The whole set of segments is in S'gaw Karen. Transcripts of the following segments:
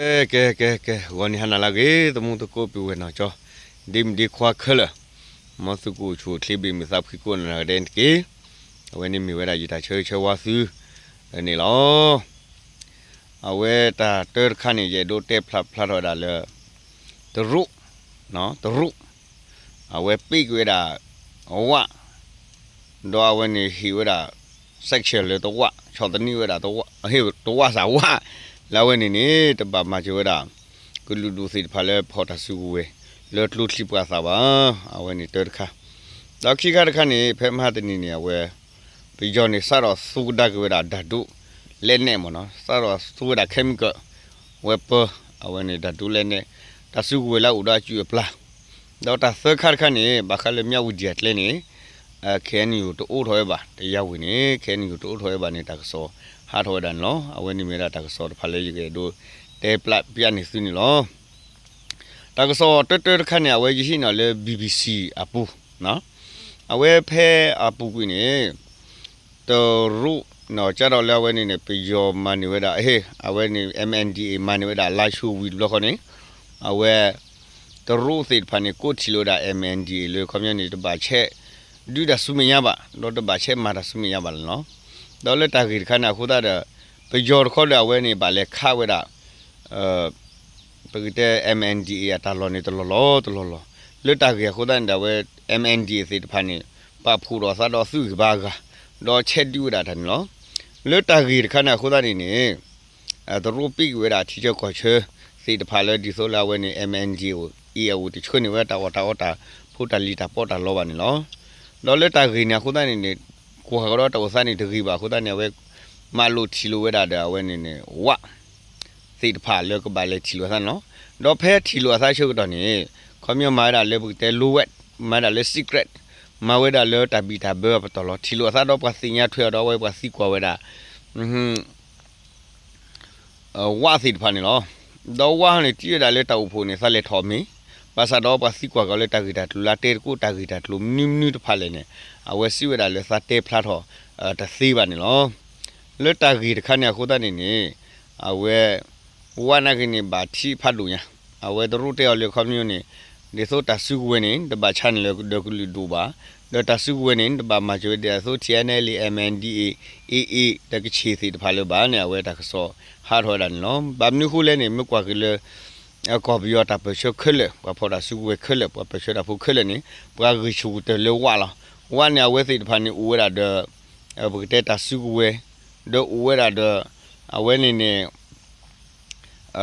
ကဲ ကဲ ကဲ ကဲ ဂီၤနံၤဟါနၤလၢအဂ့ၤ သမူသကိးပုၢ်ဝဲၢ်နီၢ်ကၠီ ဒ့မုၣ်ဒ့ခွါခဲလၢာ်, မ်သုကအိၣ်ဆူၣ်အိၣ်ချ့ဘၣ်မုာ်သးဖှံကိးဂၤဒဲးတက့ၢ်. အဝဲန့ၣ်မ့ၢ်ဝဲဒၣ်ယတၢ်ဆၢဂ့ၤဆၢဝါသုန့ၣ်လီၤ. အဝဲတၢ်တၢတခါန့ၣ် ယအဲၣ်ဒိးတဲဖျါဖျါထီၣ်ဝဲဒၣ်လၢ တရူး, တရူး အဝဲပ့းက့ၤဝဲဒၣ် ဝၣ် ဒီးအဝဲန့ၣ်ဟ့ၣ်ဝဲဒၣ် sanction လၢတဝၣ် ဆီၣ်သနံးဝဲဒၣ် တဝၣ်စၢ်ဝၣ် လၢအဝဲန့ၣ်န့ၣ် တဘၣ်မၤစၢၤဝဲဒၣ် ကလုာ်ဒူၣ်သ့ၣ်တဖၣ်လၢဖီၣ်တၢ်စုကဝဲၤ လၢကျိချံပှၤသၣ်ဘၣ်. အဝဲန့ၣ်တၢတခါ, ဒီးခံခါတခါန့ၣ် ဖဲမဟါတနံၤန့ၣ် အဝဲ ပယီၤန့ၣ် စးထီၣ်သူကဒါက့ၤဝဲဒၣ် ဓာတု လက်နက်မ့ၢ်နီၤ စးထီၣ်သူဝဲဒၣ် chemical weapon အဝဲန့ၣ် ဓာတု လက်နက် တၢ်စုကဝဲၤလၢအအိၣ်ဒီးအစုၣ်အပျၢ်, ဒီးတၢ်သၢခါတခါန့ၣ် ဘၣ်ဃးလၢမၠးဝတံၣ်အကျဲန့ၣ် KNU တအိးထီၣ်ဝဲဘၣ် တယၤဝံၤန့ၣ် KNU တအိးထီၣ်ဝဲဘၣ်န့ၣ် တၢ်ကစီၣ်ဟးထီၣ်ဝဲဒၣ်န့ၣ်လီၤ. အဝဲန့ၣ်မ့ၢ်ဝဲဒၣ်တၢ်ကစီၣ်တဖၣ်လၢယကအဲၣ်ဒိးတဲဖျါပျၢ်န့ၢ်သုန့ၣ်လီၤ. တၢ်ကစီၣ်တၢတၢတခါန့ၣ် အဝဲယဟံးန့ၢ်လၢ BBC အပူၤ, အဝဲဖဲအပူၤကွံာ်န့ၣ် တရူး ကဒီးလၢအဝဲန့ၣ်န့ၣ် ပယီၤမၤန့ၢ်ဝဲဒၣ် အဝဲန့ၣ် MNDAA မၤန့ၢ်ဝဲဒၣ် လါၡိဝံၤတဘျီဃီန့ၣ် အဝဲ တရူးသ့ၣ်တဖၣ်န့ၣ် ကိးထံၣ်လိာ်ဝဲဒၣ် MNDAA လၢခီပညီန့ၣ် တဘၣ်ဆဲးဒုးတၢ်ဆူမဲာ်ညါဘၣ် ဒီးတဘၣ်ဆဲးမၤတၢ်ဆူမဲာ်ညါဘၣ်န့ၣ်လီၤ. ဒီးလၢတၢ်ဂ့ၢ်တခါန့ၣ်အဃိသတးဒီး ပယီၤတခီဒီးအဝဲန့ၣ် ဘၣ်လဲၤခးဝဲဒၣ် ပကတဲ MNDAA အတၢ်လီၢ်န့ၣ် တလီၢ်လီၢ်တလီၢ်လီၢ်, လၢတၢ်ဂ့ၢ်အဃိသတးန့ၣ်ဒီး အဝဲ MNDAA သ့ၣ်တဖၣ်န့ၣ် ပာ်ဖှိၣ်ထီၣ်အသးဒီးသုးဂံၢ်ဘါအဂၤ ဒီးဆဲးဒုးဝဲဒၣ်တၢ်န့ၣ်လီၤ. လၢတၢ်ဂ့ၢ်တခါန့ၣ်အဃိသတးန့ၣ်န့ၣ် တရူးပ့းက့ၤဝဲဒၣ်ထံဆၢကီၢ်ဆၢသ့ၣ်တဖၣ်လၢဒ်သိးလၢအဝဲန့ၣ် MNDAA အအိၣ်တဆှၢန့ၢ်ဝဲတၢ်အီၣ်တၢ်အီ တၢ်ဖိတၢ်လံၤတၢ်ပီးတၢ်လီဘၣ်န့ၣ်လီၤ. ဒီးလၢတၢ်ဂ့ၢ်န့ၣ်အဃိသတးန့ၣ်န့ၣ် ကွၢ်ကဒီးတၢ်အိၣ်သးန့ၣ်တဂ့ၤဘၣ်အဃိသတးန့ၣ် အဝဲ မၤလိာ်ထံၣ်လိာ်ဝဲဒၣ်ဒီးအဝဲန့ၣ်န့ၣ် ဝၣ် သ့ၣ်တဖၣ်လၢကဘၣ်လဲၤထံၣ်လိာ်အသးန့ၣ်လီၤ. ဒီးဖဲထံၣ်လိာ်အသးဆၢကတီၢ်န့ၣ် ခီပညီမၤဝဲဒၣ်လၢပကတဲ လိဝဲး မၤဝဲဒၣ်လၢ secret မၤဝဲဒၣ်လၢတၢ်ဘံၣ်တၢ်ဘၢအပတီၢ်လီၤ. ထံၣ်လိာ်အသးဒီးပှၤသ့ၣ်ညါထွဲအီၤဒီးအဝဲပှၤသံကွၢ်ဝဲဒၣ် ဝၣ်သ့ၣ်တဖၣ်န့ၣ်လီၤ. ဒီးဝၣ်ဟီန့ၣ် တံၢ်ဝဲဒၣ်လၢတၢ်အိၣ်ဖှိၣ်န့ၣ် သးလဲၤထီၣ်မ့ၢ် ဘၣ်ဆၣ်ဒီးပှၤသံကွၢ်ကီးလၢတၢ်ဂ့ၢ်တၢ်ကျိၤလၢတဲသကိးတၢ်ဂ့ၢ်တၢ်ကျိၤမနုၤမနုၤတဖၣ်လဲၣ်န့ၣ် အဝဲစံးဝဲဒၣ်လၢသးတဲဖျါထီၣ် တသ့ဘၣ်န့ၣ်လီၤ. လၢတၢ်ဂ့ၢ်တခါန့ၣ်အဃိသတးန့ၣ်န့ၣ် အဝဲ ဝၣ်နာ်က့န့ၣ် ဘၣ်ထံးဖးဒိၣ်ညါ, အဝဲတရူးတဲအီၤလၢခီပညီန့ၣ် ဒ်သိးတၢ်စုကဝဲၤန့ၣ် တဘၣ်ဆါန့ၢ်လၢဒီးကလုာ်ဒူၣ်ဘၣ်, ဒီးတၢ်စုကဝဲၤန့ၣ် တဘၣ်မၤစၢၤဝဲဒ်သိး ထံၣ်အဲၣ်နဲလံ MNDAA AA ဒီးကချ့ၣ်သ့ၣ်တဖၣ်လၢၤဘၣ်န့ၣ် အဝဲတၢ်ကစီၣ်ဟးထီၣ်ဝဲဒၣ်န့ၣ်လီၤ. ဘၣ်မနုၤအဃိလဲၣ်န့ၣ် မ့ၢ်ကွၢ်က့ၤလၢ ကီၢ်ပယီၤတၢ်ပၢၢ်ဆၢခဲလၢာ် ပှၤဖီၣ်တၢ်စုကဝဲၤခဲလၢာ် ပှၤပၢၢ်ဆၢတၢ်ဖိခဲလၢာ်န့ၣ် ပှၤဂံၢ်ဆူၣ်ကတၢၢ်လၢဝၣ်လီၤ. ဝၣ်န့ၣ် အဝဲသ့ၣ်တဖၣ်န့ၣ် အိၣ်ဝဲဒၣ်ဒီး ပကတဲတၢ်စုကဝဲၤ ဒီးအိၣ်ဝဲဒၣ်ဒီး အဝဲန့ၣ်န့ၣ်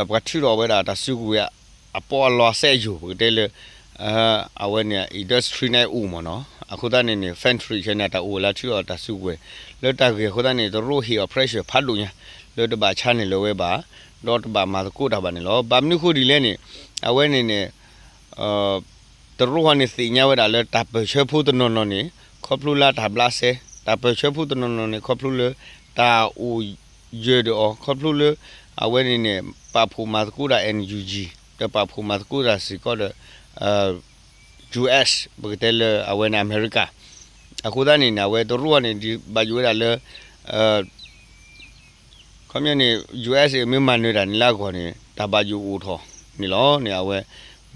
ပှၤထုးထီၣ်ဝဲဒၣ်တၢ်စုကဝဲၤ အပီးအလီအစဲးယိာ် ပကတဲလၢ အဝဲန့ၣ် industry န့ၣ်အိၣ်မ့ၢ်နီၤ. အဃိသတးန့ၣ်န့ၣ် factory ဆၢန့ၣ် တၢ်အိၣ်ဝဲလၢထုးထီၣ်တၢ်စုကဝဲၤ လၢတၢ်ဂ့ၢ်အဃိသတးန့ၣ် တရူးဟ့ၣ်အီၤ pressure ဖးဒိၣ်ညါ လၢတဘၣ်ဆါန့ၢ်လၢၤဝဲဘၣ် ဒီးတဘၣ်မၤသကိးတၢ်ဘၣ်န့ၣ်လီၤ. ဘၣ်မနုၤအဃိဒ်လဲၣ်န့ၣ် အဝဲန့ၣ်န့ၣ် တရူးဟီန့ၣ်သ့ၣ်ညါဝဲဒၣ်လၢတၢ်ပၢၢ်ဆၢဖိတနီၤနီၤန့ၣ် ခီဖျိလၢတၢ်ဘျးစဲ တၢ်ပၢၢ်ဆၢဖိတနီၤနီၤန့ၣ် ခီဖျိလၢ တၢ်အိၣ်ယၢၤဒီးအီၤ ခီဖျိလၢ အဝဲန့ၣ်န့ၣ် ပာ်ဖှိၣ်မၤသကိးဒၣ် NUG ဒီးပာ်ဖှိၣ်မၤသကိးဒၣ်စ့ၢ်ကီးဒီး US ပကတဲလၢအဝဲန့ၣ် အမဲရကၤ အဃိသတးန့ၣ်န့ၣ် အဝဲတရူးဟီန့ၣ် ဒ်ဘၣ်ယိၣ်ဝဲဒၣ်လၢ ခီပညီန့ၣ် USA မ့ၢ်မၤနၢၤတၢ်န့ၣ်လၢအဂီၢ်န့ၣ် တၢ်ဘၣ်ယိၣ်အိၣ်ထီၣ်န့ၣ်လီၤန့ၣ် အဝဲ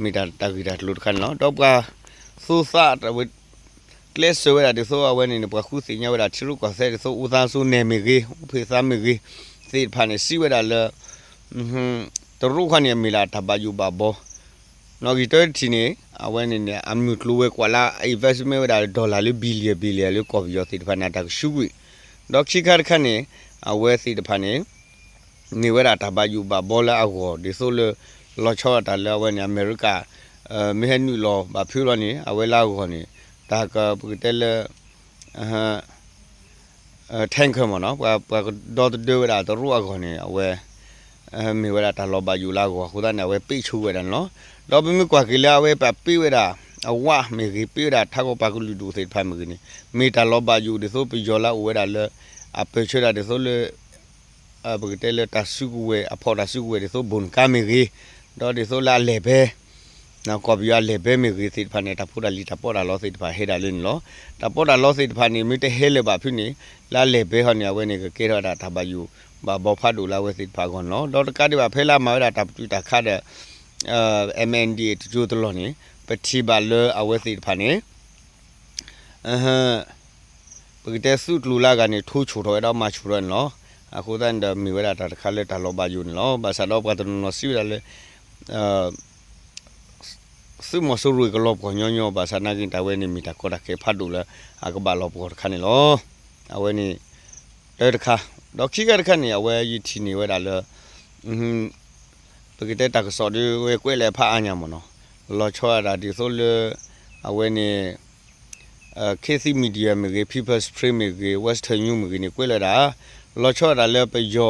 မ့ၢ်တၢ်ဂ့ၢ်တၢ်ကျိၤတခါန့ၣ်လီၤ. ဒီးပှၤသူသး ကျဲးစၢးဝဲဒၣ်ဒ်သိးအဝဲန့ၣ်န့ၣ် ပှၤဃုသ့ၣ်ညါဝဲဒၣ်ထံရူၢ်ကီၢ်သဲးဒ်သိး အိၣ်သးစူၤနဲၣ်မ့ၢ်ဂ့ၤ အိၣ်ဖှံသးမ့ၢ်ဂ့ၤ သ့ၣ်တဖၣ်န့ၣ် စံးဝဲဒၣ်လၢ တရူးခီန့ၣ် အမ့ၢ်ဒၣ်တၢ်ဘၣ်ယိၣ်ဘၣ်ဘီ နီၣ်ဂံၢ်တၢတထံၣ်န့ၣ် အဝဲန့ၣ်န့ၣ် အမုၢ်ကျိၤဝဲၤကွာ်လၢ investment ဝဲဒၣ် dollar လၢ billion billion လၢကီၢ်ပယီၤသ့ၣ်တဖၣ်န့ၣ် တၢ်ကဆူးကွံာ် ဒီးခံခါတခါန့ၣ် အဝဲသ့ၣ်တဖၣ်န့ၣ် မ့ၢ်ဝဲဒၣ်တၢ်ဘၣ်ယိၣ်ဘၣ်ဘီလၢအဂီၢ် ဒ်သိးလၢ လီၤဆီဒၣ်တၢ်လၢအဝဲန့ၣ် အမဲရကၤ မ့ၢ်ဟဲနုာ်လီၤဘၣ်ဖုးလီၤန့ၣ် အဝဲလၢအဂီၢ်န့ၣ် တၢ်ကပကတဲလၢ tanker မ့ၢ်နီၤ ပှၤကဒီသဒၢဝဲဒၣ်တရူးအဂီၢ်န့ၣ် အဝဲ မ့ၢ်ဝဲဒၣ်တၢ်လီၤဘၣ်ယိၣ်လၢအဂီၢ်အဃိသတးန့ၣ် အဝဲပ့းဆိဝဲဒၣ်န့ၣ်လီၤ. ဒီးပမ့ၢ်ကွၢ်က့ၤလၢအဝဲပာ်ပ့းဝဲဒၣ် အဝၣ်မ့ၢ်ဂ့ၤ ပ့းဝဲဒၣ်ထးကီၢ်ပှၤကလုာ်ဒူၣ်သ့ၣ်တဖၣ်မ့ၢ်ဂ့ၤန့ၣ် မ့ၢ်တၢ်လီၤဘၣ်ယိၣ်ဒ်သိးပယီၤလၢအအိၣ်ဝဲဒၣ်လၢ အပၢၢ်ဆၢဒၣ်ဒ်သိးလၢ ပကတဲလၢတၢ်စုကဝဲၤ အဖီၣ်တၢ်စုကဝဲၤဒ်သိး ဘိၣ်နကါမ့ၢ်ဂ့ၤ, ဒီးဒ်သိးလၢအလဲၤဘဲ ကီၢ်ပယီၤအလဲၤဘဲမ့ၢ်ဂ့ၤသ့ၣ်တဖၣ်န့ၣ် တၢ်ဖိတၢ်လံၤတၢ်ပီးတၢ်လီသ့ၣ်တဖၣ်ဟဲဒၣ်လၢန့ၣ်လီၤ. တၢ်ပီးတၢ်လီသ့ၣ်တဖၣ်န့ၣ် မ့ၢ်တဟဲလၢၤဘၣ်ဖုးန့ၣ် လၢအလဲၤဘဲဟီန့ၣ် အဝဲန့ၣ်ကကဲထီၣ်ဝဲဒၣ်တၢ်ဘၣ်ယိၣ် ဘၣ်ဘီဖးဒိၣ်လၢအဝဲသ့ၣ်တဖၣ်အဂီၢ်န့ၣ်လီၤ. ဒီးတကးဒံးဘၣ် ဖဲလၢအမၤဝဲဒၣ်တၢ်ပတုာ်တၢ်ခးဒီး MNDAA တကၠိတလီၢ်န့ၣ် ပထံၣ်ဘၣ်လၢအဝဲသ့ၣ်တဖၣ်န့ၣ် ပကတဲသုးကျိၤလၢအဂၤန့ၣ် ထိဆူၣ်ထီၣ်ဝဲဒီးမၤဆူၣ်ထီၣ်ဝဲန့ၣ်လီၤ. အဃိသတးန့ၣ်ဒီး မ့ၢ်ဝဲဒၣ်တၢ်တခါလၢတၢ်လီၤဘၣ်ယိၣ်န့ၣ်လီၤ. ဘၣ်ဆၣ်ဒီးပှၤတနီၤနီၤစံးဝဲဒၣ်လၢ သုးမီၤစိရိၤအံၤကလီၤပှီၢ်ညီညီ ဘၣ်ဆၣ်နာ်က့တၢ်ဝဲန့ၣ် မ့ၢ်တၢ်ကီတၢ်ခဲဖးဒိၣ်လၢ အကဘၣ်လီၤပှီၢ်တခါန့ၣ်လီၤ. အဝဲန့ၣ် တၢတခါ, ဒီးခံခါတခါန့ၣ် အဝဲယထံၣ်န့ၢ်ဝဲဒၣ်လၢ ပကတဲတၢ်ကစီၣ်ဒ်ဝဲကွဲးလၢဖးအါညါမ့ၢ်နီၤ, လီၤဆီဒၣ်တၢ်ဒ်သိးလၢ အဝဲန့ၣ် Khit Thit Media မ့ၢ်ဂ့ၤ, People's Spring မ့ၢ်ဂ့ၤ, Western News မ့ၢ်ဂ့ၤန့ၣ် ကွဲးလၢဒၣ် လီၤဆီဒၣ်တၢ်လၢပယီၤ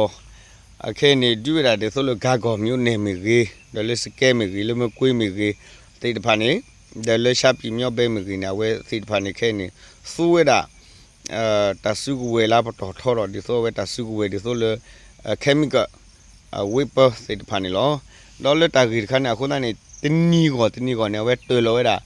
အခဲအံၤန့ၣ် ဒုးဝဲဒၣ်ဒ်သိးလၢ ဂါဂီၤ မၠိန့ၣ်မ့ၢ်ဂ့ၤ, ဒီးလၢစကဲမ့ၢ်ဂ့ၤ, လၢမကွ့မ့ၢ်ဂ့ၤ သ့ၣ်တဖၣ်န့ၣ်, ဒီးလၢ ရှမ်းပြည်မြောက်ပိုင်း မ့ၢ်ဂ့ၤန့ၣ် အဝဲသ့ၣ်တဖၣ်န့ၣ် ခဲအံၤန့ၣ် သူဝဲဒၣ် တၢ်စုကဝဲၤလၢပတီၢ်ထီဒီး ဒ်သိးအဝဲတၢ်စုကဝဲၤဒ်သိးလၢ chemical weapon သ့ၣ်တဖၣ်န့ၣ်လီၤ. ဒီးလၢတၢ်ဂ့ၢ်တခါန့ၣ် အဃိသတးန့ၣ် တနံၤဂီၢ်တနံၤဂီၢ်န့ၣ် အဝဲတၢၤလီၤဝဲဒၣ်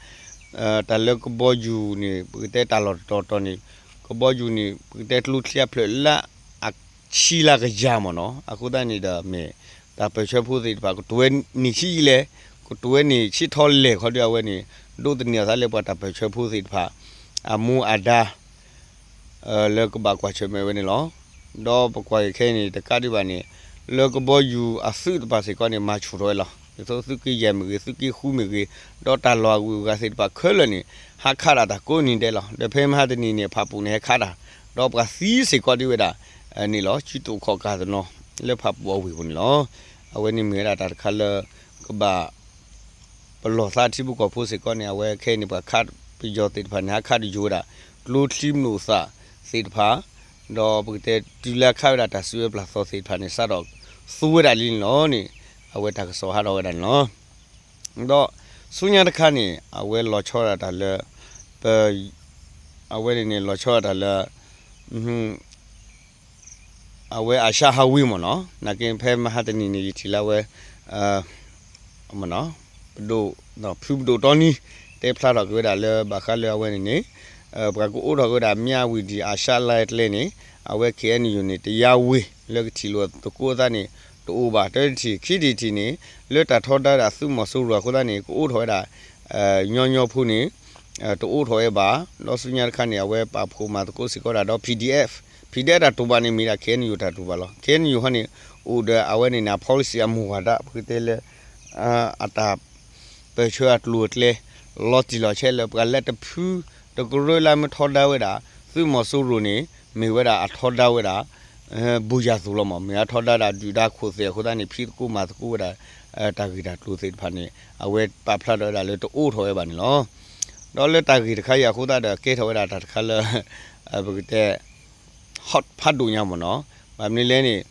တၢ်လၢကဘီယူၤန့ၣ် ပကတဲတၢ်လီၢ်တတီၤတီၤန့ၣ် ကဘီယူၤန့ၣ် ပကတဲကျိချံအဖျၢၣ်လၢအဆံလၢကယၤမ့ၢ်နီၤ. အဃိသတးန့ၣ်ဒီးမ့ၢ် တၢ်ပၢၢ်ဆၢဖိသ့ၣ်တဖၣ် ကတိၤဝဲနံၣ်ဆံယံာ်လဲၣ်, ကတိၤဝဲနံၣ်ဆံထီလဲၣ်ခီဒီး အဝဲန့ၣ် ဒိးသန့ၤအသးလၢပှၤတၢ်ပၢၢ်ဆၢဖိသ့ၣ်တဖၣ် အမူအဒါ လၢကဘၣ်ကွၢ်ဆၢၣ်မဲာ်ဝဲန့ၣ်လီၤ. ဒီးပကွၢ်က့ၤခဲအံၤန့ၣ် တကးဒံးဘၣ်န့ၣ် လၢကဘီယူၤအသုးတဖၣ်စ့ၢ်ကီးန့ၣ် မၤဆူၣ်ထီၣ်ဝဲလီၤ. ဒ်သိးသုးက့ယဲၢ်မ့ၢ်ဂ့ၤ, သုးက့ဃုမ့ၢ်ဂ့ၤ, ဒီးတၢ်လီၢ်အဂုၤအဂၤသ့ၣ်တဖၣ်ခဲလၢာ်န့ၣ် ဟးခးဒၣ်တၢ်ကိးနံၤဒဲးလီၤ. ဒီးဖဲမဟါတနံၤန့ၣ် ဖၣ်ပူၣ်န့ၣ် ဟဲခးတၢ်, ဒီးပှၤသံစ့ၢ်ကီးဒ်ဝဲဒၣ်န့ၣ်လီၤ. စုတူာ်ခီၣ်ကၢ်တနီၤ လၢဖၣ်ပူၣ်အဝ့ၢ်ပူၤန့ၣ်လီၤ. အဝဲန့ၣ်မ့ၢ်ဝဲဒၣ်တၢ်တခါလၢ ကဘၣ် ပလီၢ်သးထံဖိကီၢ်ဖိစ့ၢ်ကီးန့ၣ် အဝဲခဲအံၤန့ၣ် ပှၤခးပယီၤသ့ၣ်တဖၣ်န့ၣ် ဟးခးတယိၤဝဲဒၣ် ကျိချံမျိာ်သၣ်သ့ၣ်တဖၣ်, ဒီးပကတဲတုၤလၢအခးဝဲဒၣ်တၢ်စုဝဲပျၢ်သီသ့ၣ်တဖၣ်န့ၣ် စးထီၣ်သူဝဲဒၣ်လံန့ၣ်လီၤန့ၣ် အဝဲတၢ်ကစီၣ်ဟးထီၣ်ဝဲဒၣ်န့ၣ်လီၤ. ဒီးဆူညါတခါန့ၣ် အဝဲလီၤဆီဒၣ်တၢ်လၢ ပ အဝဲန့ၣ်န့ၣ် လီၤဆီဒၣ်တၢ်လၢ အဝဲ Asia Highway မ့ၢ်နီၤ, နာ်က့ဖဲမဟါတနံၤန့ၣ် ယထံၣ်လၢအဝဲ မ့ၢ်နီၤ ပဒိၣ် ဖုပဒိၣ်တီနံ တဲဖျါထီၣ်က့ၤဝဲဒၣ်လၢဘၣ်ဃးလၢအဝဲန့ၣ်န့ၣ် ပှၤကအိးထီၣ်က့ၤဝဲဒၣ် မြဝတီ အာရှလမ်းကျဲန့ၣ် အဝဲ KNU န့ၣ် တယါဝ့ၤလၢကထံၣ်လိာ်သကိးအသးန့ၣ် တအိၣ်ဘၣ် တၢတထံၣ်, ခံထံၣ်တထံၣ်န့ၣ် လၢတၢ်ထီဒါဝဲဒၣ်သုးမီၤစိရိၤအဃိသတးန့ၣ် ကအိးထီၣ်ဝဲဒၣ် ညီညီဖိန့ၣ် တအိးထီၣ်ဝဲဘၣ်. ဒီးဆူညါတခါန့ၣ် အဝဲပာ်ဖှိၣ်မၤသကိးစ့ၢ်ကီးဒၣ်ဒီး PDF, PDF တၢ်တိာ်ဘၣ်န့ၣ်မ့ၢ်ဒၣ် KNU တၢ်တိာ်ဘၣ်လီၤ. KNU ဟီန့ၣ် အိၣ်ဒီးအဝဲန့ၣ်န့ၣ် policy အမူဝါဒ ပကတဲလၢ အတၢ်ပၢၢ်ဆၢအကျိၤအကျဲ လီၤတံၢ်လီၤဆဲးလၢပှၤလၢတဖုတကရၢလၢမ့ၢ်ထီဒါဝဲဒၣ် သုးမီၤစိရိၤန့ၣ် မ့ၢ်ဝဲဒၣ်အထီဒါဝဲဒၣ် ဘိၣ်ယၣ်သိၣ်လီၤမး, မ့ၢ်အထီဒါဒၣ်ဒုၣ်ဒါခိၣ်သဲးအဃိသတးန့ၣ် ဖံးသကိးမၤသကိးဝဲဒၣ် တၢ်ဂ့ၢ်တၢ်ကျိၤသ့ၣ်တဖၣ်န့ၣ် အဝဲပာ်ဖျါထီၣ်ဝဲဒၣ်လၢတအိးထီၣ်ဝဲဘၣ်န့ၣ်လီၤ. ဒီးလၢတၢ်ဂ့ၢ်တခါအံၤအဃိသတးဒီး ကဲထီၣ်ဝဲဒၣ်တၢ်တခါလၢ ပကတဲ hot ဖးဒိၣ်ညါမ့ၢ်နီၤ. ဘၣ်မနုၤလဲၣ်န့ၣ်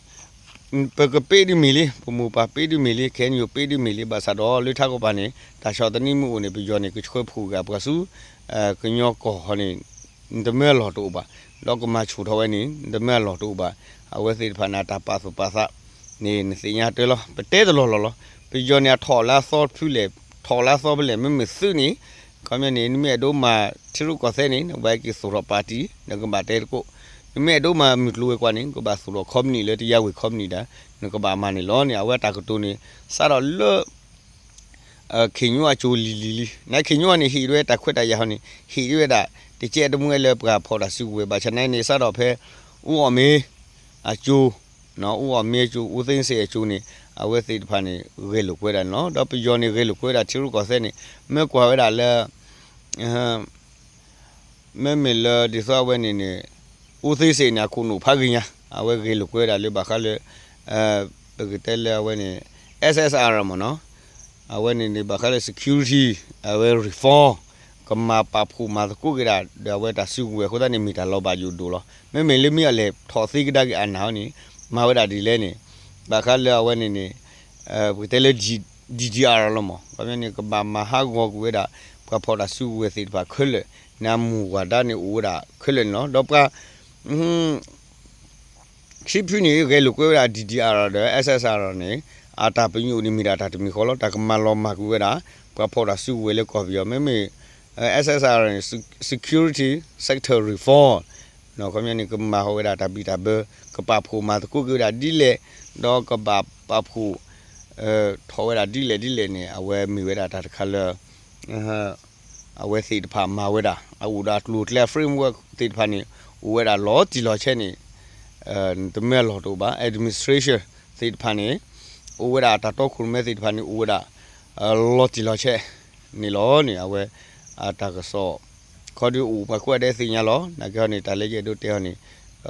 ပကပ့းဒုးမ့ၢ်လံ, ပမိၢ်ပၢ်ပ့းဒုးမ့ၢ်လံ, KNU ပ့းဒုးမ့ၢ်လံ, ဘၣ်ဆၣ်ဒီးလၢထးကီၢ်ပၤန့ၣ် တၢ်ဆီၣ်သနံးမ့ၢ်အိၣ်န့ၣ် ပယီၤန့ၣ် ကဆှၢဖှိၣ်က့ၤပှၤဆူ ကညီကီၢ်ဟီန့ၣ် နတမၢအလီၢ်တအိၣ်ဘၣ်, ဒီးကမၤဆူၣ်ထီၣ်ဝဲန့ၣ် နတမၢအလီၢ်တအိၣ်ဘၣ်. အဝဲသ့ၣ်တဖၣ်န့ၣ် တၢ်ပာ်သူၣ်ပာ်သးန့ၣ် နသ့ၣ်ညါတၢ်လီၤ. ပတဲတလီၢ်လီၢ်လီၤ. ပယီၤန့ၣ် အထီၣ်လၢအသီဖဲလဲၣ်, ထီၣ်လၢအသီဖဲလဲၣ် မ့မ့ၢ်သုးန့ၣ် ခီပညီန့ၣ် နမ့ၢ်အဲၣ်ဒိးမၤထံရူၢ်ကီၢ်သဲးန့ၣ် နဘၣ်က့ၤသူၣ်ထီၣ်ပၣ်တံၣ် နကဘၣ်တဲသကိး, နမ့ၢ်အဲၣ်ဒိးမၤမုၢ်ကျိၤဝဲၤကွာ်န့ၣ် နကဘၣ်သူၣ်ထီၣ်ခီပနံၣ်လၢတယါဝ့ၤခီပနံၣ်ဒၣ် နကဘၣ်မၤန့ၣ်လီၤန့ၣ် အဝဲတၢ်ကတိၤန့ၣ် စးထီၣ်လၢ ခ့ၣ်ညိအစိၤလံၤလံၤလံၤ, နခ့ၣ်ညိန့ၣ် ဟ့ၣ်ဒၣ်ဝဲတၢ်ခွဲးတၢ်ယာ်ဟီန့ၣ် ဟ့ၣ်ဒၣ်ဝဲဒၣ် တကဲတမှဲလၢပှၤဖီၣ်တၢ်စုကဝဲၤ ဘၣ်ဆၣ်နာ်န့ၣ် စးထီၣ်ဖဲ အူအီၣ်မ့ၤအစိၤ အူအီၣ်မ့ၤအစိၤ အူသ့စ့ၣ်အစိၤန့ၣ် အဝဲသ့ၣ်တဖၣ်န့ၣ် ဂဲၤလိာ်ကွဲဒၣ်န့ၣ်လီၤ. ဒီးပယီၤန့ၣ် ဂဲၤလိာ်ကွဲဒၣ်ထံရူၢ်ကီၢ်သဲးန့ၣ် မ့ၢ်ကွၢ်ဝဲဒၣ်လၢ မ့မ့ၢ်လၢဒ်သိးအဝဲန့ၣ်န့ၣ် အူသ့စ့ၣ်န့ၣ် အခိၣ်နူာ်ဖးဂ့ၤညါ အဝဲဂဲၤလိာ်ကွဲဒၣ်လၢဘၣ်ဃးလၢ ပကတဲလၢအဝဲန့ၣ် SSR မ့ၢ်နီၤ, အဝဲန့ၣ်န့ၣ် ဘၣ်ဃးလၢ security အဝဲ reform ကမၤပာ်ဖှိၣ်မၤသကိးက့ၤဒၣ် ဒီးအဝဲတၢ်စုကဝဲၤအဃိသတးန့ၣ် မ့ၢ်တၢ်လီၤဘၣ်ယိၣ်ဒိၣ်လီၤ. မ့မ့ၢ်လၢမ့ၢ်အလဲၤထီၣ်သ့ကဒါက့ၤအနၢ်ဟီန့ၣ် မၤဝဲဒၣ်ဒ်လဲၣ်န့ၣ် ဘၣ်ဃးလၢအဝဲန့ၣ်န့ၣ် ပကတဲလၢ DDR လီၤမး, ခီပညီန့ၣ် ကဘၣ်မၤဟးဂီၤကွံာ်ဝဲဒၣ် ပှၤဖီၣ်တၢ်စုကဝဲၤသ့ၣ်တဖၣ်ခဲလၢာ်န့ၣ် အမူဝါဒန့ၣ်အိၣ်ဝဲဒၣ်ခဲလၢာ်န့ၣ်လီၤ. ဒီးပှၤ ခံဖုန့ၣ် ဂဲၤလိာ်ကွဲဝဲဒၣ် DDR ဒီး SSR န့ၣ် အတၢ်ပညိၣ်န့ၣ်မ့ၢ်ဒၣ်တၢ်တမံၤဃီလီၤ. တၢ်ကမၤလီၤမၢ်ကွံာ်ဝဲဒၣ် ပှၤဖီၣ်တၢ်စုကဝဲၤလၢကီၢ်ပယီၤ မ့မ့ၢ် SSR န့ၣ် security sector reform ခီပညီန့ၣ် ကမၤဟီၣ်ဝဲဒၣ်တၢ်ဘံၣ်တၢ်ဘၢ, ကပာ်ဖှိၣ်မၤသကိးက့ၤဝဲဒၣ်ဒ်လဲၣ်, ဒီးကဘၣ်ပာ်ဖှိၣ် ထီၣ်ဝဲဒၣ်ဒ်လဲၣ်ဒ်လဲၣ်န့ၣ် အဝဲမ့ၢ်ဝဲဒၣ်တၢ်တခါလၢ အဝဲသ့ၣ်တဖၣ်မၤဝဲဒၣ် အအိၣ်ဒီးအကျိၤအကျဲ framework သ့ၣ်တဖၣ်န့ၣ် အိၣ်ဝဲဒၣ်လီၤတံၢ်လီၤဆဲးန့ၣ် တမ့ၢ်အလီၢ်တအိၣ်ဘၣ်. Administration သ့ၣ်တဖၣ်န့ၣ် အိၣ်ဝဲဒၣ်တၢ်တီခိၣ်ရိၣ်မဲသ့ၣ်တဖၣ်န့ၣ် အိၣ်ဝဲဒၣ် လီၤတံၢ်လီၤဆဲးန့ၣ်လီၤန့ၣ် အဝဲ အတၢ်ကစီၣ် ခီဒုးအိၣ်ပှၤကိးဂၤဒဲးသ့ၣ်ညါလီၤ. နာ်က့ဟီန့ၣ် တၢ်လၢယအဲၣ်ဒိးတဲဟီန့ၣ်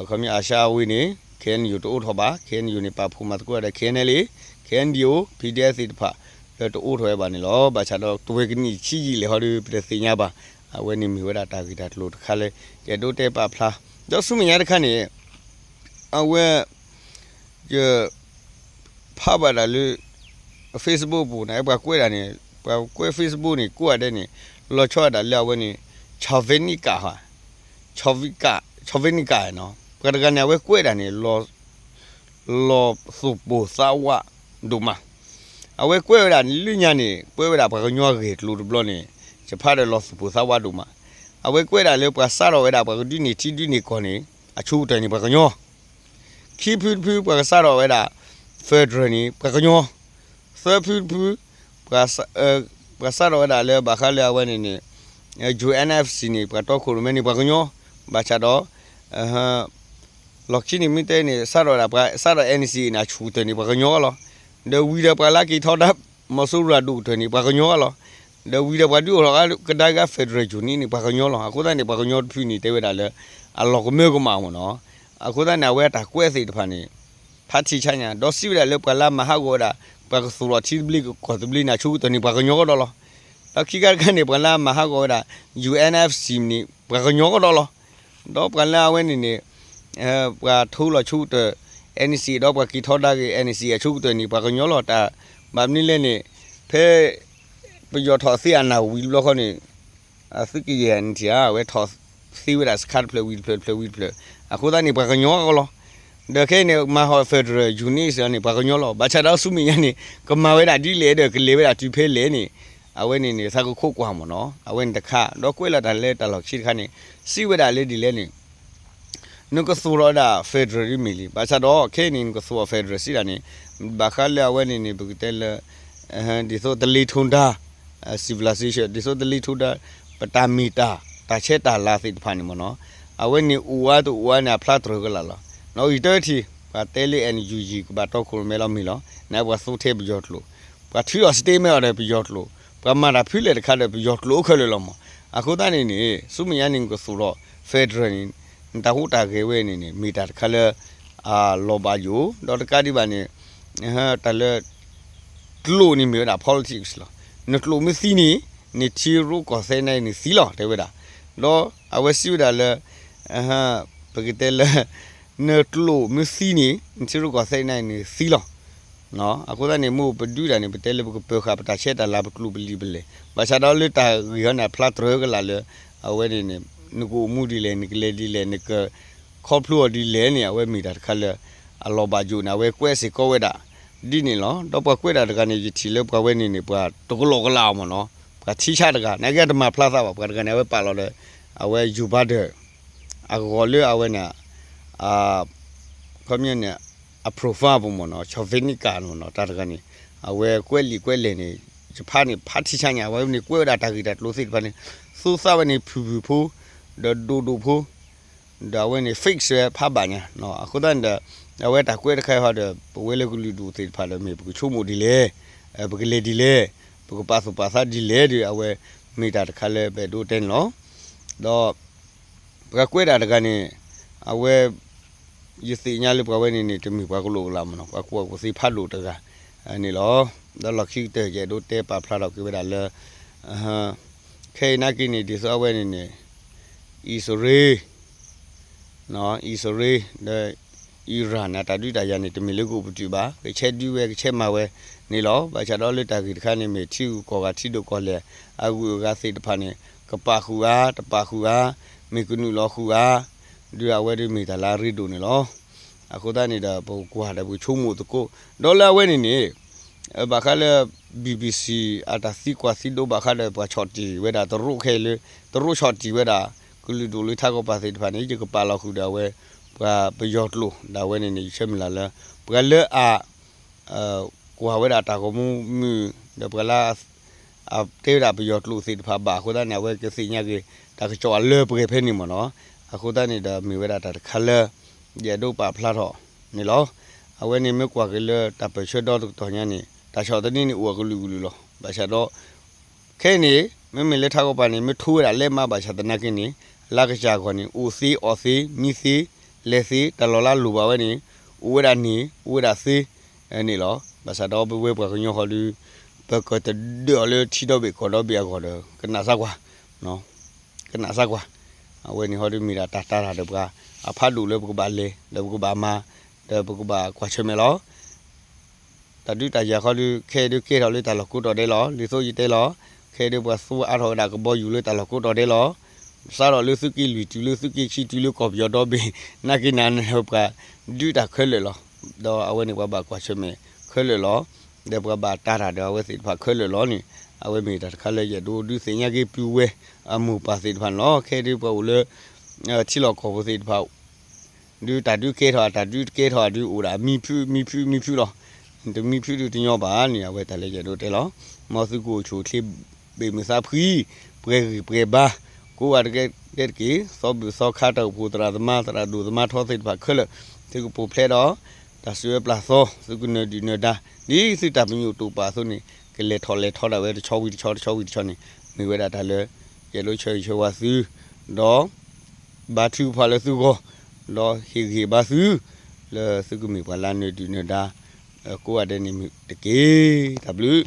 ခီပညီအရှါအဝ့ၢ်န့ၣ် KNU တအိးထီၣ်ဘၣ်, KNU န့ၣ် ပာ်ဖှိၣ်မၤသကိးဝဲဒၣ် KNLA, KNDO, PDF သ့ၣ်တဖၣ် လၢတအိးထီၣ်ဝဲဘၣ်န့ၣ်လီၤ. ဘၣ်ဆၣ်ဒီးတဝဲကနံၣ်ဆံယံာ်လဲၣ်ဟီဒီး ပတသ့ၣ်ညါဘၣ်. အဝဲန့ၣ်မ့ၢ်ဝဲဒၣ်တၢ်ဂ့ၢ်တၢ်ကျိၤတခါလၢ ယအဲၣ်ဒိးတဲပာ်ဖျါ, ဒီးဆူမဲာ်ညါတခါန့ၣ် အဝဲ ယ ဖးဘၣ်ဒၣ်လၢ Facebook ပူၤန့ၣ် ပှၤကွဲးဒၣ်န့ၣ် ပှၤကွဲး Facebook န့ၣ် ကိးဂၤဒဲးန့ၣ် လီၤဆီဒၣ်တၢ်လၢအဝဲန့ၣ် chauvin ကးဟါ, chauvin ကး, chauvin ကးနီၤ ပှၤတဂၤန့ၣ် အဝဲကွဲးဒၣ်န့ၣ် လီၤသူၣ်ပိၢ်သးဝးဒိၣ်မး. အဝဲကွဲးဝဲဒၣ်လၢညါန့ၣ် ကွဲးဝဲဒၣ်ပှၤကညီအဂ့ၢ်အကျိၤတဘျီန့ၣ် ယဖးဒီးလီၤသူၣ်ပိၢ်သးဝးဒိၣ်မး. အဝဲကွဲးဒၣ်လၢပှၤစးထီၣ်ဝဲဒၣ် ပှၤကဒုးန့ၢ်ထံဒုးန့ၢ်ကီၢ်န့ၣ် အဆိကတၢၢ်န့ၣ် ပှၤကညီ ခံဖုတဖု ပှၤကစးထီၣ်ဝဲဒၣ် federal န့ၣ် ပှၤကညီ, သၢဖုတဖု ပှၤစးထီၣ်ဝဲဒၣ်လၢဘၣ်ဃးလၢအဝဲန့ၣ်န့ၣ် UNFC န့ၣ် ပှၤတီခိၣ်ရိၣ်မဲန့ၣ် ပှၤကညီ, ဘၣ်ဆၣ်ဒီး လီၢ်ခံန့ၣ်မ့ၢ်တဲန့ၣ် စးထီၣ်ဝဲဒၣ် ပှၤစးထီၣ် NCA န့ၣ် အဆိကတၢၢ်န့ၣ် ပှၤကညီလီၤ. ဒီးဝံၤဒီးပှၤလၢက့ၤထီဒါ မီၤစိရိၤဒိၣ်ကတၢၢ်န့ၣ် ပှၤကညီလီၤ. ဒီးဝံၤဒီးပှၤဒုးအိၣ်ထီၣ်ကဒါက့ၤ federal unit န့ၣ် ပှၤကညီလီၤ. အဃိသတးန့ၣ် ပှၤကညီတဖုန့ၣ် တဲဝဲဒၣ်လၢ အလီၢ်ကမၢကမၣ်မ့ၢ်နီၤ. အဃိသတးန့ၣ် အဝဲအတၢ်ကွဲးသ့ၣ်တဖၣ်န့ၣ် ဖးထံဆါညါ ဒီးစံးဝဲဒၣ်လၢပှၤလၢအမၤဟးဂီၤဝဲဒၣ် ပှၤကသူၣ်ထီၣ်ထံသဘျ့ကီၢ်သဘျ့န့ၣ် အဆိကတၢၢ်န့ၣ် ပှၤကညီကဒီးလီၤ. ဒီးခံခါတခါန့ၣ် ပှၤလၢအမၤဟးဂီၤဝဲဒၣ် UNFC န့ၣ် ပှၤကညီကဒီးလီၤ. ဒီးပှၤလၢအဝဲန့ၣ်န့ၣ် ပှၤထိလီၤဆိကတၢၢ် NCA ဒီးပှၤက့ၤထီဒါက့ၤ NCA အဆိကတၢၢ်န့ၣ် ပှၤကညီလီၤ. တၢ်ဘၣ်မနုၤလဲၣ်န့ၣ် ဖဲ ပယီၤထီၣ်သ့အနၢ်ဝံၤတဘျီဃီန့ၣ် အသုကယဲၢ်နထံၣ်ဧါ အဝဲထီၣ်သ့ဝဲဒၣ်စခါတဖျၢၣ်ဝံၤတဖျၢၣ်တဖျၢၣ်ဝံၤတဖျၢၣ် အဃိသတးန့ၣ် ပှၤကညီကလီၤ. ဒီးခဲအံၤန့ၣ် မၤဟီၣ် federal unit စ့ၢ်န့ၣ် ပှၤကညီလီၤ. ဘၣ်ဆၣ်ဒီးဆူမဲာ်ညါန့ၣ် ကမၤဝဲဒၣ်ဒ်လဲၣ်ဒီး ကလဲၤဝဲဒၣ်တုၤဖဲလဲၣ်န့ၣ် အဝဲန့ၣ်န့ၣ် သးကခိးကွၢ်မ့ၢ်နီၤ. အဝဲန့ၣ်တခါ ဒီးကွဲးလီၤတၢ်လၢတၢ်လီၢ်ခံတခါန့ၣ် စံးဝဲဒၣ်လၢဒ်လဲၣ်န့ၣ် နကသူၣ်ထီၣ်ဝဲဒၣ် federal ဒ်မ့ၢ်လံ. ဘၣ်ဆၣ်ဒီး ခဲအံၤန့ၣ် နကသူၣ်ထီၣ် federal စံးဒၣ်န့ၣ် ဘၣ်ဃးလၢအဝဲန့ၣ်န့ၣ် ပကတဲလၢ ဒ်သိးတလ့ၤထူဒါ civilization ဒ်သိးတလ့ၤထူဒါ ပတၢ်မ့ၢ်တၢ် တၢ်ဆဲးတၢ်လၤသ့ၣ်တဖၣ်န့ၣ်မ့ၢ်နီၤ အဝဲန့ၣ်အိၣ်အါတအိၣ်အါန့ၣ် အဖျါတြၢၤကလာ်လီၤ. နီၣ်ဂံၢ်တၢထံၣ် ပှၤတဲလၢ NUG ကဘၣ်တီခိၣ်ရိၣ်မဲလီၤမ့ၢ်လီၤ. နပှၤသူထဲပယီၤကျိာ် ပှၤထုးအီၤ statement အီၤဒီးပယီၤကျိာ် ပှၤမၤတၢ်ဖုလဲၣ်တခါဒီးပယီၤကျိာ်အိၣ်ခဲလၢာ်လီၤမ့ၢ်. အဃိသတးန့ၣ်န့ၣ် ဆူမဲာ်ညါန့ၣ် နကသူၣ်ထီၣ် federal န့ၣ် နတၢ်ဟူးတၢ်ဂဲၤဝဲန့ၣ်န့ၣ် မ့ၢ်တၢ်တခါလၢ အလီၤဘၣ်ယိၣ် ဒီးတကးဒံးဘၣ်န့ၣ် တၢ်လၢ ကျိာ်န့ၣ်မ့ၢ်ဝဲဒၣ် politics လီၤ. နကျိာ်မ့ၢ်သံန့ၣ် နထံရူၢ်ကီၢ်သဲးန့ၣ်န့ၣ်သံလီၤ တဲဝဲဒၣ်. ဒီးအဝဲစံးဝဲဒၣ်လၢ ပကတဲလၢ နကျိာ်မ့ၢ်သံန့ၣ် နထံရူၢ်ကီၢ်သဲးန့ၣ်န့ၣ်သံလီၤ. အဃိသတးန့ၣ် မ့ၢ်ပဒုးတၢ်န့ၣ် ပတဲလၢပကပၢၤဃာ်ပတၢ်ဆဲးတၢ်လၤပကျိာ်ပလံာ်ပလဲၢ် ဘၣ်ဆၣ်ဒီးလၢတၢ်ဂ့ၢ်ဟီန့ၣ် အဖျါတြၢၤကလာ်လၢ အဝဲန့ၣ်န့ၣ် နကအိၣ်မူဒ်လဲၣ် နကလဲၤဒ်လဲၣ် နကခီဖျိအီၤဒ်လဲၣ်န့ၣ် အဝဲမ့ၢ်တၢ်တခါလၢ အလီၤဘၣ်ယိၣ်န့ၣ် အဝဲကွဲးစ့ၢ်ကီးဝဲဒၣ် ဒ်န့ၣ်လီၤ. ဒီးပှၤကွဲးတၢ်တဂၤန့ၣ် ယထံၣ်လၢပှၤဝဲန့ၣ်န့ၣ် ပှၤတကလီကလးအီၤမ့ၢ်နီၤ ပှၤထံဆးတဂၤ နာ်က့တမၤဖျါသးဘၣ် ပှၤတဂၤန့ၣ် အဝဲပာ်လီၤဒီး အဝဲ Joe Biden အဂီၤလၢအဝဲန့ၣ် ခီပညီန့ၣ် အ profile ပူၤမ့ၢ်နီၤ chauvin ကးမ့ၢ်နီၤ တၢ်တဂၤန့ၣ် အဝဲကွဲးလံာ်ကွဲးလဲၢ်န့ၣ် ယဖးန့ၣ် ဖးထံဆါညါ အဝဲန့ၣ်ကွဲးဝဲဒၣ်တၢ်ဂ့ၢ်တၢ်ကျိၤသ့ၣ်တဖၣ်န့ၣ် သူသးဝဲန့ၣ် ဖုၣ်ဖုၣ်ဖိ ဒီးဒိၣ်ဒိၣ်ဖိ ဒီးအဝဲန့ၣ် fix ဝဲဖးဘၣ်ညါ အဃိသတးန့ၣ်ဒီး အဝဲတၢ်ကွဲးတခါအံၤဟီဒီး ပဝဲလၢကလုာ်ဒူၣ်သ့ၣ်တဖၣ်ဒီး မ့ၢ်ပကဆိကမိၣ်ဒ်လဲၣ် ပကလဲၤဒ်လဲၣ် ပကပာ်သူၣ်ပာ်သးဒ်လဲၣ်ဒီး အဝဲမ့ၢ်တၢ်တခါလၢပအဲၣ်ဒိးတဲန့ၣ်လီၤ. ဒီး ပှၤကွဲးတၢ်တဂၤန့ၣ် အဝဲ ယသ့ၣ်ညါလၢပှၤဝဲန့ၣ်န့ၣ် တမ့ၢ်ပှၤကလီကလးမ့ၢ်နီၤ ပှၤကူၣ်ဘၣ်ကူၣ်သ့ဖးဒိၣ်တဂၤန့ၣ်လီၤ. ဒီးလီၢ်ခံကတၢၢ် ယအဲၣ်ဒိးတဲပာ်ဖျါထီၣ်က့ၤဝဲဒၣ်လၢ ခဲအံၤနာ်က့န့ၣ် ဒ်သိးအဝဲန့ၣ်န့ၣ် အံၣ်စရ့လး အံၣ်စရ့လး ဒီး အံရၣ်န့ၣ် တၢ်ဒုးတၢ်ယၤန့ၣ် တမ့ၢ်လၢကအိၣ်ပတုာ်ဘၣ် ကဆဲးဒုးဝဲကဆဲးမၤဝဲန့ၣ်လီၤ. ဘၣ်ဆၣ်ဒီးလၢတၢ်ဂ့ၢ်တခါန့ၣ် မ့ၢ်ထံဂုၤကီၢ်ဂၤထံဒိၣ်ကီၢ်လဲၢ် အဂုၤအဂၤသ့ၣ်တဖၣ်န့ၣ် ကပာ်ဃုာ်ဧါ တပာ်ဃုာ်ဧါ မ့ၢ်ကနုာ်လီၤဃုာ်ဧါ ဒီးအဝဲဒၣ်မ့ၢ်တၢ်လၢအရ့ဒိၣ်န့ၣ်လီၤ. အဃိသတးန့ၣ်ဒီး ပကကွၢ်ဒီးပကဆိကမိၣ်သကိး ဒီးလၢအဝဲန့ၣ်န့ၣ် ဘၣ်ဃးလၢ BBC အတၢ်သံကွၢ်သံဒိးဘၣ်ဃးဒီးပှၤဆီၣ်တံၢ်ဝဲဒၣ်တရူးခဲအံၤလၢ တရူးဆီၣ်တံၢ်ဝဲဒၣ် ကလုာ်ဒူၣ်လၢထးကီၢ်ပၤသ့ၣ်တဖၣ်န့ၣ် ယကပာ်လီၤဃုာ်ဒီးအဝဲ ပှၤပယီၤကျိာ် ဒီးအဝဲန့ၣ်န့ၣ် ယဆၢမုၢ်လၢ်လၢ ပှၤလၢအ ကွၢ်ဝဲဒၣ်တၢ်ဂီၤမူမုၢ် ဒီးပှၤလၢ အတဲဝဲဒၣ်ပယီၤကျိာ်သ့ၣ်တဖၣ်ဘၣ်အဃိသတးန့ၣ် အဝဲကသ့ၣ်ညါက့ၤ တၢ်ကစီၣ်အလၢပှဲၤဖဲန့ၣ်မ့ၢ်နီၤ. အဃိသတးန့ၣ်ဒီးမ့ၢ်ဝဲဒၣ်တၢ်တခါလၢ ယအဲၣ်ဒိးပာ်ဖျါထီၣ်န့ၣ်လီၤ. အဝဲန့ၣ်မ့ၢ်ကွၢ်က့ၤလၢတၢ်ပၢၢ်ဆၢဒီတကတီၢ်ညါန့ၣ် တၢ်ဆီၣ်သနံးန့ၣ်အိၣ်အကလုာ်ကလုာ်လီၤ. ဘၣ်ဆၣ်ဒီး ခဲအံၤန့ၣ် မ့မ့ၢ်လၢထးကီၢ်ပၤန့ၣ် မ့ၢ်ထိဝဲဒၣ်လဲမးဘၣ်ဆၣ်သနာ်က့န့ၣ် လၢကစၢ်အဂီၢ်န့ၣ် အိၣ်သ့အီၣ်သ့ မံသ့ လဲၤသ့ တၢ်လီၢ်လၢအလိၣ်ဘၣ်ဝဲန့ၣ် အိၣ်ဝဲဒၣ်န့ၣ် အိၣ်ဝဲဒၣ်သ့ န့ၣ်လီၤ. ဘၣ်ဆၣ်ဒီးပဝဲပှၤကညီဃီဒီး ပကတဒၢးအီၤလၢထံဒီဘ့ၣ်ကီၢ်ဒီဘ့ၣ်အဂီၢ်ဒီး ကနၣ်စၢ်ကွၢ် ကနၣ်စၢ်ကွၢ်. အဝဲန့ၣ်ဟီဒီးမ့ၢ်ဒၣ်တၢ်တာ်တၢ်ဒီးပှၤ အဖးဒိၣ်လၢပကဘၣ်လဲၤ ဒီးပကဘၣ်မၤ ဒီးပကဘၣ်ကွၢ်ဆၢၣ်မဲာ်လီၤ. တၢ်ဒုးတၢ်ယၤဃီဒီး ခဲအံၤဒုးကဲထီၣ်လၢတၢ်လီၢ်ကိးတီၢ်ဒဲးလီၤ. ဒ်သိးယတဲလီၤ ခဲအံၤဒုးပှၤသူအါထီၣ်ဝဲဒၣ်ကဘီယူၤလၢတၢ်လီၢ်ကိးတီၢ်ဒဲးလီၤ. စးထီၣ်လၢသုးက့လွံၢ်တုၤလၢသုးက့ခံတုၤလၢကီၢ်ပယီၤဒီဘ့ၣ် နာ်က့နၤန့ၣ်ပှၤဒုးတၢ်ခဲလၢာ်လီၤ. ဒီးအဝဲန့ၣ်ပှၤဘၣ်ကွၢ်ဆၢၣ်မဲာ်ခဲလၢာ်လီၤ. ဒီးပှၤဘၣ်တာ်တၢ်ဒီးအဝဲသ့ၣ်တဖၣ်ခဲလၢာ်လီၤန့ၣ် အဝဲမ့ၢ်တၢ်တခါလၢယအဲၣ်ဒိးဒုးသ့ၣ်ညါက့ၤပုၢ်ဝဲၢ်အမိၢ်ပၢ်သ့ၣ်တဖၣ်န့ၣ်လီၤ. ခဲအံၤဒုးပှၤအိၣ်လၢ ထံလီၢ်ကီၢ်ပူၤသ့ၣ်တဖၣ် ဒုးတၢ်ဒုးကဲထီၣ်အတၢ်ဒုးကဲထီၣ်အဒုးအိၣ်ဒၣ်မံဖုမံဖုမံဖုလီၤ. တမံဖုဒုးတညီဘၣ်န့ၣ် အဝဲတၢ်လၢယအဲၣ်ဒိးတဲလီၤ. မ်သုကအိၣ်ဆူၣ်အိၣ်ချ့ ဘ့ၣ်မုာ်သးဖှံ ပှဲၤဂံၢ်ပှဲၤဘါ ကိးဂၤဒဲးတက့ၢ်. သီဘူၣ်သီခါ တၢ်အိၣ်ဖှိၣ်သရၣ်သမါ သရၣ်ဒိၣ်သမါထီသ့ၣ်တဖၣ်ခဲလၢာ် သုကပိာ်ဖျဲးဒီး တၢ်စံးဝဲပျၢ်သီ သုကနၢၤဒုၣ်နၢၤဒါ ဒ်သုတၢ်ပညိၣ်တိာ်ပာ်အသိးန့ၣ် ကလဲၤထီၣ်လဲၤထီဒၣ်ဝဲတဆီဝံၤတဆီ တဆီဝံၤတဆီန့ၣ် မ့ၢ်ဝဲဒၣ်တၢ်လၢ ယအဲၣ်ဒိးဆၢဂ့ၤဆၢဝါသု ဒီး ဘါထုကဖၣ်လၢသုဂီၢ် ဒီးဟ့ၣ်ဂံၢ်ဘါသု လၢသုကမ့ၢ်ပှၤလၢနၢၤဒုၣ်နၢၤဒါ ကိးဂၤဒဲးန့ၣ်မ့ၢ်တက့ၢ်. တၢ်ဘျုး